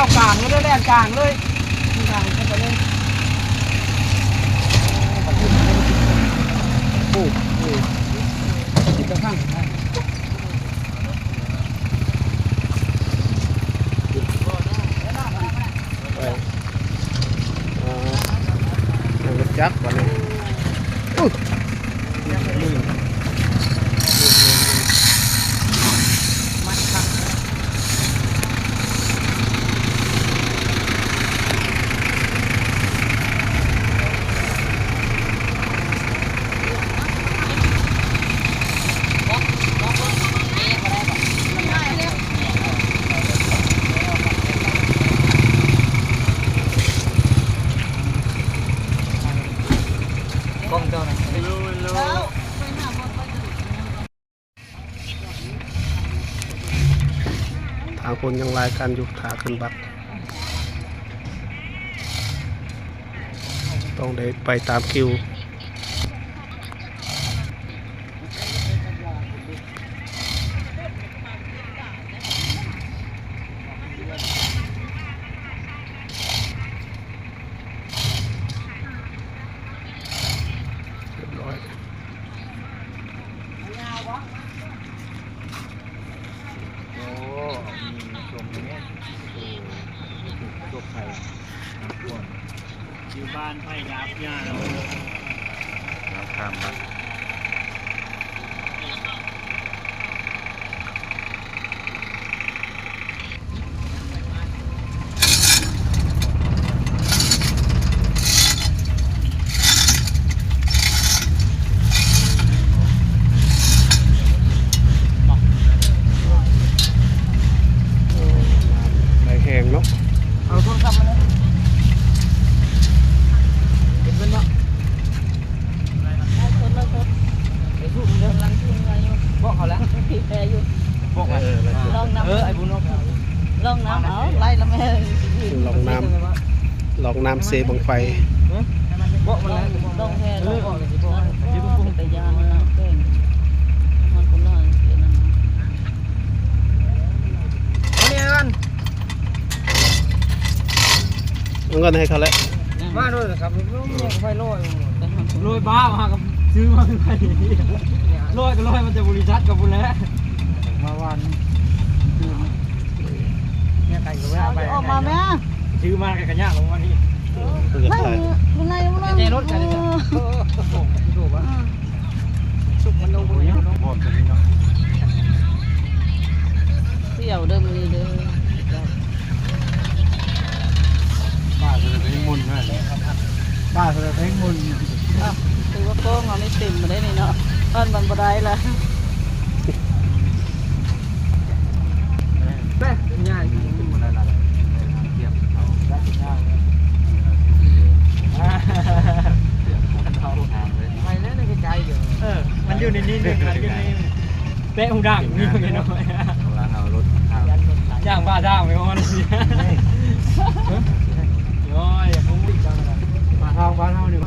ເຂົ້າກາງເລີຍ ແລ່ນກາງເລີຍ ກາງເຂົ້າໄປເລີຍ. ໂອ້ ໂອ້ ກິນແຕ່ຜັງ ໄປ ອ່າ ນັ່ງລົດຈັກບາດນີ້. ທາງຄົນຍັງລາຍກັນຢູ່ ຖ້າຂຶ້ນບັດ ຕ້ອງໄດ້ໄປຕາມຄິວ. ໂອ້ ມີຊົມແມ່ນ ໂອ້ ປະສົບໄພ ນ້ຳຖ້ວມ ຢູ່ບ້ານໄຜ່ດາບຫຍ້າ ນ້ຳຂ້າມມາ. ໄຟແຮງເນາະ ເອົາໂທລະສັບມາເລີຍ ເກັບເງິນເນາະ. ໄລສົດ ໄລສົດ ໄປສູ້ເດີ ກຳລັງສູ້ເຮືອຢູ່ ບອກເຂົາແລ້ວ ບີບແຕ່ຢູ່ ບອກ ເອີ ລອງນຳ ເອີ ໄອ້ບຸນ ລອງນຳ ເອົາ ໄລ່ລະແມ່ ລອງນຳ ລອງນຳເຊບັ້ງໄຟ ບອກມັນແລ້ວ ລອງແທ້ ລອງ ເປັນຕາຢ້ານນະ ເກັ່ງ ມັນຄົນລະອັນນັ້ນ ເອົານີ້ກ່ອນ. ເອົາເງິນໃຫ້ເຂົາແຫຼະ ມາໂລດຄັບ ໄຟໂລດ ໂລດບ້າ ຫາກັບຊື້ມາ ໂລດກໍໂລດ ມັນຈະບໍລິສັດກັບພຸ້ນແຫຼະ ມາວານ ຊື້ມາ ເມຍໄກ່ກໍແວະໄປ ອອກມາແມ່ ຊື້ມາກໍກະຍາກລະວັນນີ້ ເອີ ຢູ່ໃນ ຢູ່ໃນ ໃນລົດກັນ ເອີ ເອີ ສຸກມັນລົງ ພອມຕົວນີ້ເນາະ ທ່ຽວເດີມື້ນີ້ເດີ ປ້າສະເໜີເພງມົນນະ ປ້າສະເໜີເພງມົນ ອ້າວ ຖືວ່າກ້ອງເຮົານີ້ເຕັມມາໄດ້ນີ້ເນາະ ເອີ້ນມັນບໍ່ໄດ້ລະ ໄປ ໄປແລ້ວໃນໄກໆ ເອີ ມັນຢູ່ໃນນີ້ໜຶ່ງ ມັນຢູ່ໃນ ແປະຫູດັງນີ້ໜ້ອຍ ເວລາເຮົາລົດ ຍ່າງພາທາງໄປຮອດ ໂອ້ຍ ພາທາງບ້ານເຮົານີ້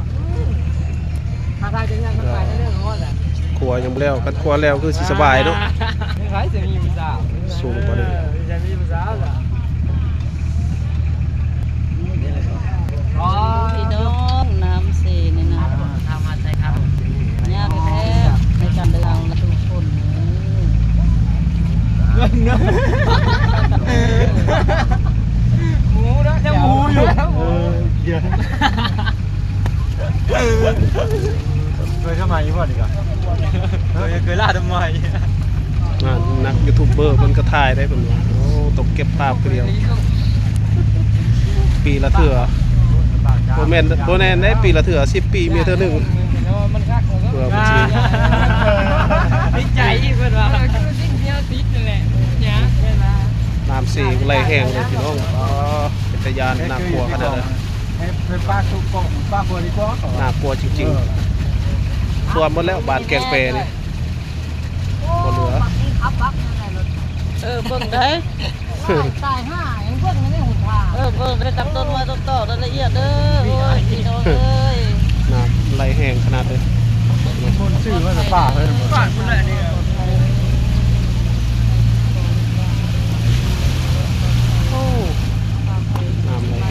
ພາທາງຈະຍ່າງໄປເລື່ອຍໆ ແຫຼະ ຄົວຍັງບໍ່ແລ້ວ ຄັນຄົວແລ້ວຄືຊິສະບາຍເນາະ ໃຜຊິມີຜູ້ສາວ ສູງປານນີ້ ເອີ ຊິມີຜູ້ສາວລະ. ອໍ ພີ່ນ້ອງ ນ້ຳເຊນີ້ນະ ທາງມາໃສຄັບ ຍາກແທ້ໃນການເດີນທາງທຸກຄົນ ເອີ ໝູເນາະ ຍັງໝູຢູ່ ເອີ ເອີ ເຄີຍທຳໄມບໍ່ນີ້ກະ ເຄີຍ ເຄີຍລາດທຳໄມ ນັ້ນ ນັກຢູທູບເບີເພິ່ນກໍຖ່າຍໄດ້ເພິ່ນວ່າ ໂອ້ ຕ້ອງເກັບພາບຄືດຽວ ປີລະເທື່ອ ບໍ່ແມ່ນ ບໍ່ແມ່ນເດ້ ປີລະເທື່ອ ສິບປີມີເທື່ອໜຶ່ງ ເພື່ອມັນຊິ ຕິດໃຈອີກເພິ່ນວ່າ ເອີ ຄືສິ່ງທີ່ເຮົາຕິດນັ້ນແຫຼະ ຍາກເວລາ ນ້ຳເຊໄຫຼແຮງເລີຍພີ່ນ້ອງ ອໍ ເປັນຕາຢ້ານ ໜ້າກົວຂະໜາດໃດ ໃຫ້ ໃຫ້ປາກສຸກ ປາກ ປາກກົວດີກວ່າ ໜ້າກົວຈິງໆ ເອີ ຖ້ວມໝົດແລ້ວ ບ້ານແກ້ງແປນີ້ ບໍ່ເຫຼືອ ເອີ ເບິ່ງໄດ້ ຕາຍຫ່າ ຍັງເບິ່ງໃນຫນທາງ ເອີ ເບິ່ງໄດ້ຕາມຕົ້ນໄມ້ຕົ້ນຕອກລາຍລະອຽດເດີ ໂອ້ຍ ພີ່ນ້ອງເອີຍ ນ້ຳໄຫຼແຮງຂະໜາດເລີຍ ຄົນຊື່ວ່າປ່າເລີຍ ປ່າພຸ້ນແຫຼະນີ້ ໂອ້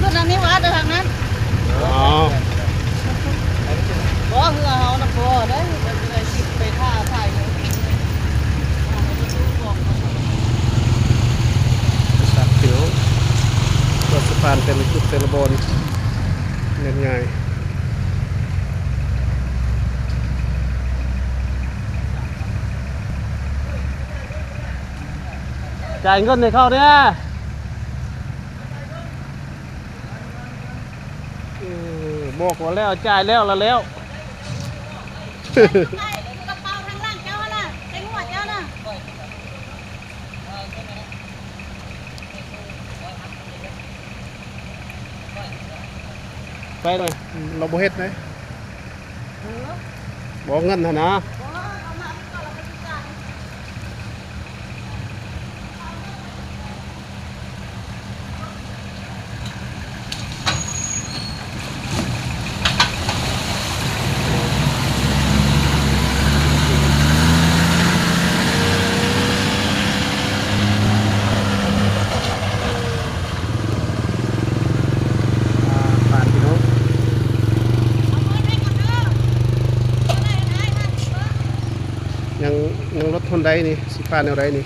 ຂຶ້ນອັນນີ້ຫວາ ແຕ່ທາງນັ້ນ. ອໍ ບໍ່ ເຮືອເຮົານະບໍ່ໄດ້ ໄປຖ້າຖ່າຍເຮືອ ສັກ ພີ່ນ້ອງ ເພື່ອສະພານແຕ່ລະຈຸດແຕ່ລະບ່ອນ ແມ່ນງ່າຍ. ຈ່າຍເງິນໃຫ້ເຂົາແດ່. ເອີ ບອກວ່າແລ້ວ ຈ່າຍແລ້ວລະແລ້ວ. ໃສ່ກະເປົາທາງຫຼັງເຈົ້າຫັ້ນນະ ໃສ່ຫົວເຈົ້ານະ. ໄປເລີຍ ລາວບໍ່ເຮັດເດ້. ເອີ ບໍ່ເງິນຫັ້ນນະ. ອ່າ ປານພີ່ນ້ອງ ຍັງ ຍັງລົດຫົນໄດນີ້ ຊິປານແນວໃດນີ້.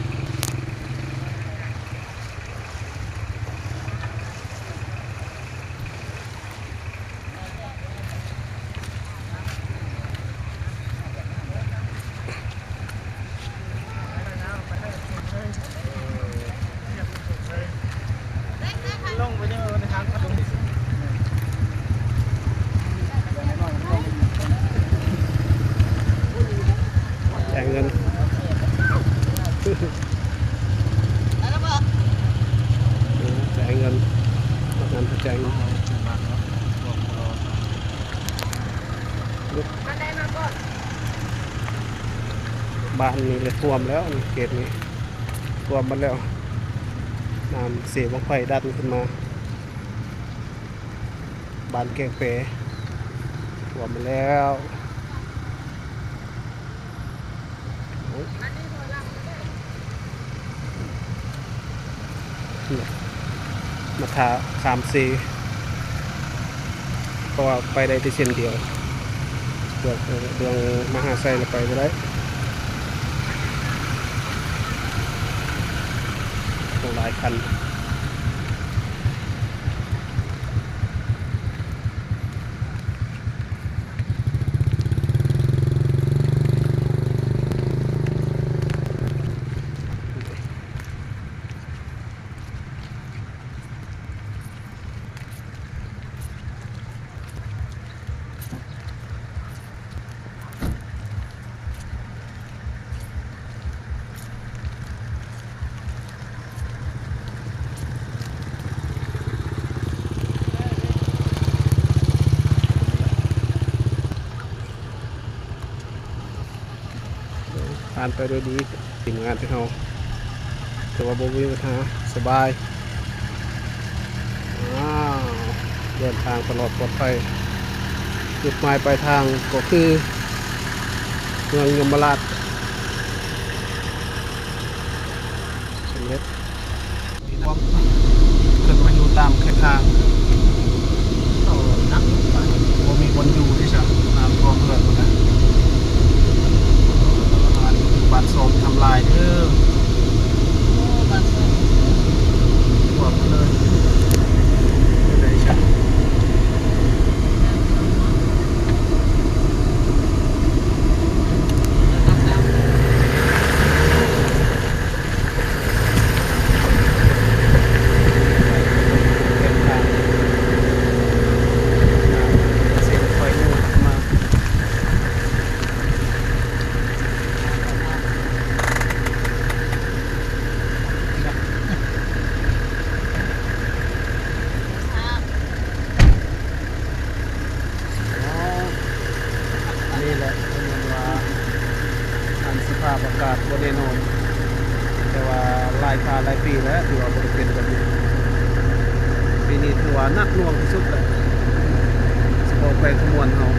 ຈ່າຍເງິນ ຈ່າຍເງິນ ປະທານຜູ້ຈ່າຍເງິນ. ບ້ານນີ້ລະຖ້ວມແລ້ວ ເຂດນີ້ຖ້ວມໝົດແລ້ວ ນ້ຳເຊບັ້ງໄຟດັນຂຶ້ນມາ. ບ້ານແກ້ງແປ ຖ້ວມມາແລ້ວ. ມາຖ້າຂ້າມເຊ ເພາະວ່າໄປໄດ້ແຕ່ເສັ້ນດຽວ ເບື້ອງ ເບື້ອງມະຫາໄຊລະໄປບໍ່ໄດ້ ໂອ້ ຫຼາຍຄັນ. ຜ່ານໄປດ້ວຍດີ ທີມງານຂອງເຮົາ ຖືວ່າບໍ່ມີບັນຫາ ສະບາຍ. ອ້າວ ເດີນທາງຕະຫຼອດປອດໄພ ຈຸດໝາຍປາຍທາງກໍຄືເມືອງຍົມມະລາດ ສຳເລັດ. ຂຶ້ນມາຢູ່ຕາມແຄມທາງ ເອີ ໜັກ ບໍ່ມີບ່ອນຢູ່ເດ້ຊະ ນ້ຳຖ້ວມເຮືອນໝົດນະ. ບາດສອງທຳລາຍເດີ ໂອ້ ບາດສອງ ຖ້ວມໝົດເລີຍ ເປັນໄດຊະ. ອໍ ອັນນີ້ແຫຼະ ເພິ່ນວ່າ ອັນ ສະພາບອາກາດບໍ່ແນ່ນອນ ແຕ່ວ່າຫຼາຍຄາຫຼາຍປີແລ້ວ ຖືວ່າບໍ່ໄດ້ເປັນແບບນີ້. ປີນີ້ຖືວ່າໜັກໜ່ວງທີ່ສຸດແຫຼະ ສະເພາະແຂວງຄຳມ່ວນເຮົາ.